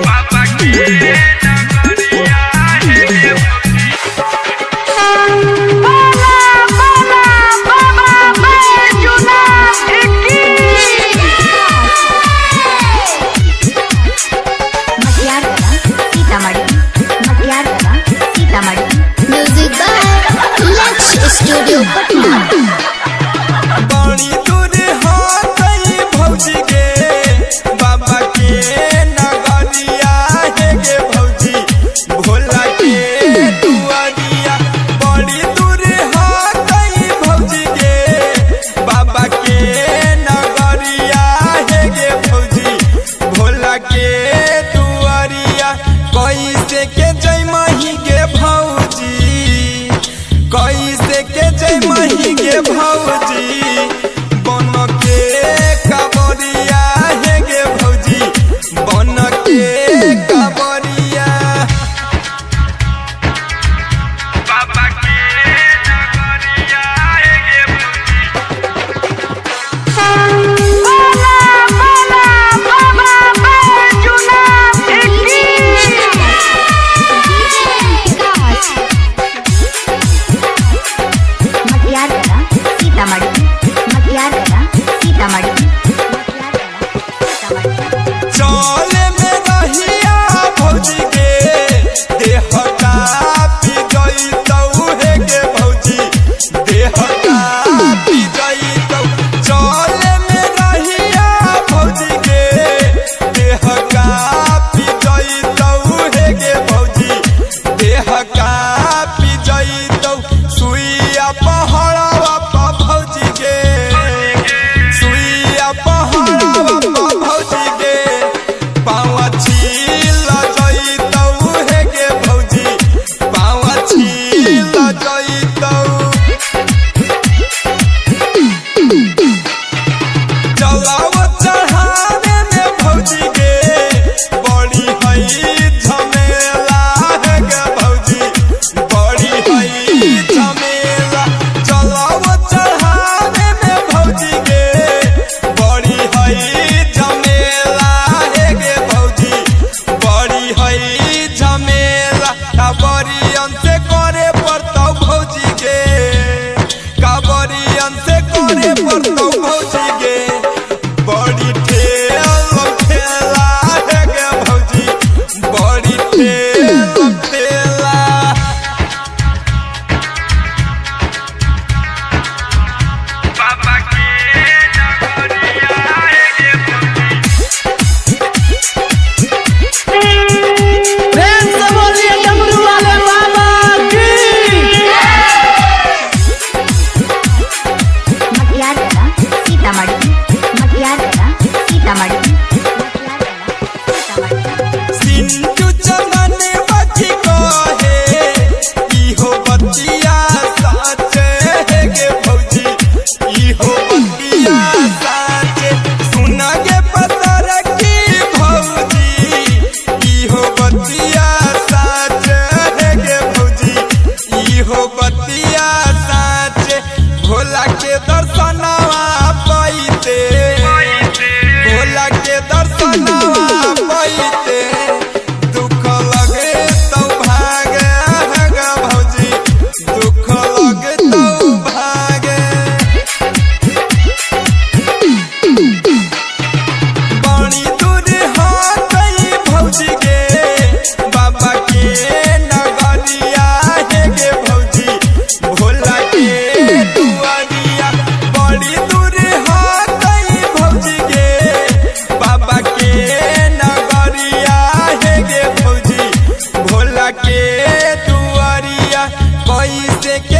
बाबा के नगरिया हे गे भौजी। बोला बोला बाबा बैजूनाथ की। Matiyargala Sitamarhi, Matiyargala Sitamarhi. Music by Lakshya studio Patna. बड़ी दूर हाथई भौजी गे, बाबा के नगरिया हे गे भौजी, भोला के दुआरिया। बड़ी दूर हाथई भौजी गे, बाबा के नगरिया हे गे भौजी, भोला के दुआरिया। कैसे के जयमही गे भौजी, कैसे के जयमही गे भौजी, बन के कांवरिया हे गे भौजी, बन के कांवरिया। बाबा के नगरिया हे गे भौजी। बोला बोला बाबा बैजूनाथ की। मटियारगला सीतामढ़ी, मटियारगला सीतामढ़ी, मटियारगला सीतामढ़ी। चले में रहिया भौजी गे, देह कापी जइतौ हे गे भौजी, देह कापी जइतौ। चले में रहिया भौजी गे, देह कापी जइतौ हे गे भौजी, देह कापी जइतौ। सुइया पहाड़वा पर भौजी गे, सुइया पहाड़वा पर भौजी गे, पाँव छील जइतौ हे गे भौजी, पाँव छील जइतौ। जलाव चढ़ावे में भौजी गे, बड़ी हई झमेला हे गे भौजी, बड़ी हई झमेला। जलाव चढ़ावे में भौजी गे, बड़ी हई झमेला हे गे भौजी, बड़ी हई झमेला। कांवरियन से करे पड़तौ भौजी गे, कांवरियन से करे पड़तौ भौजी गे, बड़ी ठेल ठेला हे गे भौजी, बड़ी ठेल ठेला। बाबा के नगरिया हे गे भौजी। प्रेम से बोलिए डमरू वाले बाबा की। मटियारगला सीतामढ़ी, मटियारगला सीतामढ़ी, मटियारगला सीतामढ़ी। सिंधु चमन बची कहे, इहो बतिया साचे हे गे भौजी, इहो बतिया साचे। सुन गे पतर की भौजी, इहो बतिया साचे हे गे भौजी, इहो बतिया साचे। भोला के दर्शनवा पैते, भोला के दर्शनवा पैते, दुख लगे तौ भागे हे गे भौजी, दुख लगे तौ भागे। बड़ी दूर हाथई भौजी गे, बाबा के नगरिया हे गे भौजी, भोला के दुआरिया। बड़ी दूर हाथई भौजी गे, बाबा के नगरिया हे गे भौजी, भोला के दुआरिया। कैसे के